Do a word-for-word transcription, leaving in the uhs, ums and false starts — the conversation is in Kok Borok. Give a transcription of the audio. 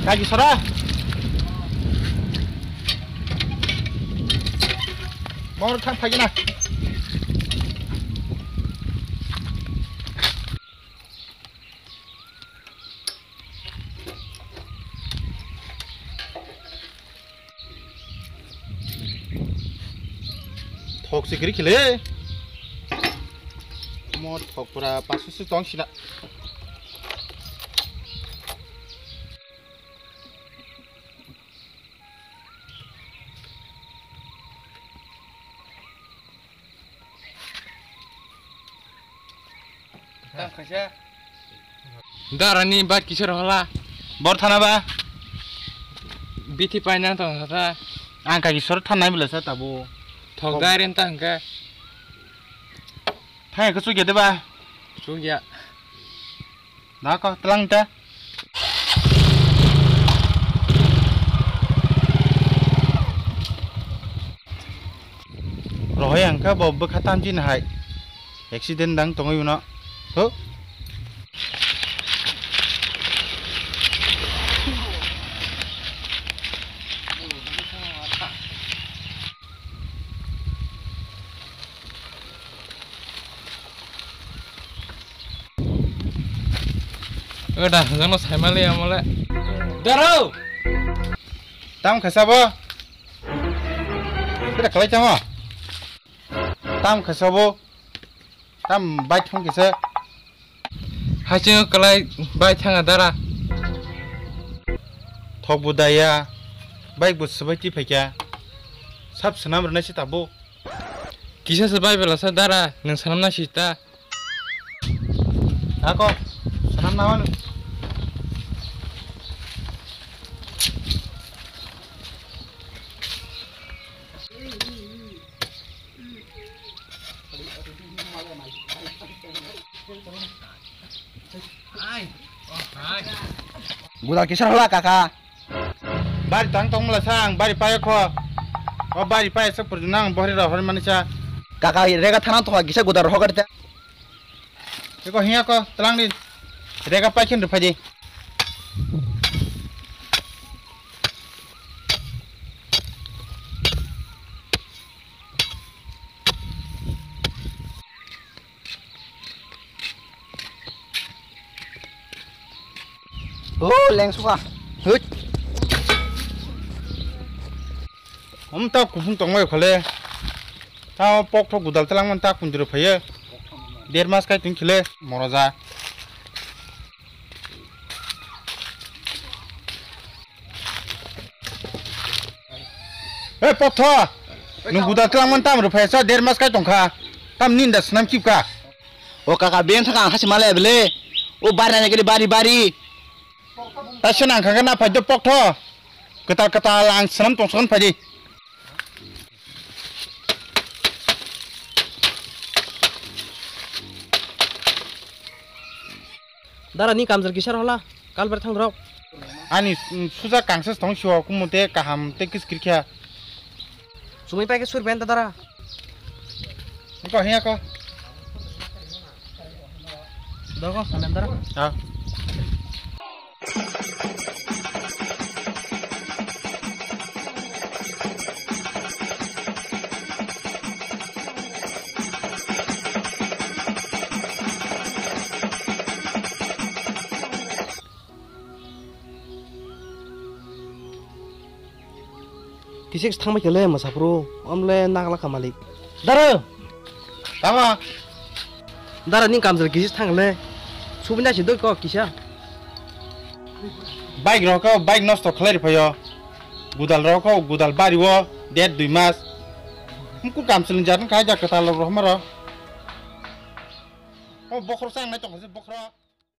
Kagi sora. Bor thang phagina. Thok sikiri khile. Mo thok pura pasu su tong sina. Tang khaisa. Darani bat kisor hola. Bor thana ba? Bithi paina tong thata. Ang kagi sor thanai bela sa tabo. Thok dai ren ta hwnkhe. Thai ka chukya de ba? Chukya. Da ko tlang ta. Rohoi ang kha bo bwkha tamjin hai. Accident dang tongwi uno. Ho. Oda, jono saimali amole. Daro! Tam khasa bo? Kira kalai tamo? Tam khasa bo? Tam bai thong kisa. Haching kalai bai thanga dara. Thok budaya, bai bu sabai ti phaikya. Sab sanam rwnai si tabo. Kisa se bai bela sa dara, nang sanam na si ta. Ako, sanam na wan. Gudal kisar hola kaka. Bari tang tong mala sang, bari paya kho. O bari paya sa purju nang, bohri ra hor mani sa. Kaka rega thana to kisa gudal rohor te. Eko hiya ko, telang di. Rega pai khin rupai di. Oh, leng suka. Hut. Om ta kusung tongmai khole. Ta pok thok gudal telang man ta kundiro phaye. Der mas kai tun khile moroja. Hey, pok tho. Nung gudal telang man tam ro phaye sa der mas kai tongkha. Tam ninda snam kip ka. O kaka, ben thaka ang hasi male bele. O bari na gari bari bari. Ta se nang kha na phai do pok tho. Ketal ketal ang snam tong son phai di. Dara ni kamjal kisar hola, kalbar thang rok. Ani, mm, suja kangsa tong siwa kumute kaham te kis kirkha. Sumui pai ke sur ben ta dara. Ko hiya ko. Dogo, salem dara. Ha. Kisik thangbai kele masa pro, omle nagla ka malik. Dara! Tama? Dara ni kamjal kisik thangle. Subina si doi ko kisa. Bike rok ko bike nosto khlai phayo. Gudal rok ko gudal bari o der dui mas. Mku kamsel jat khai ja kwtal rok maro. O bokhro sang nai tong bokhro.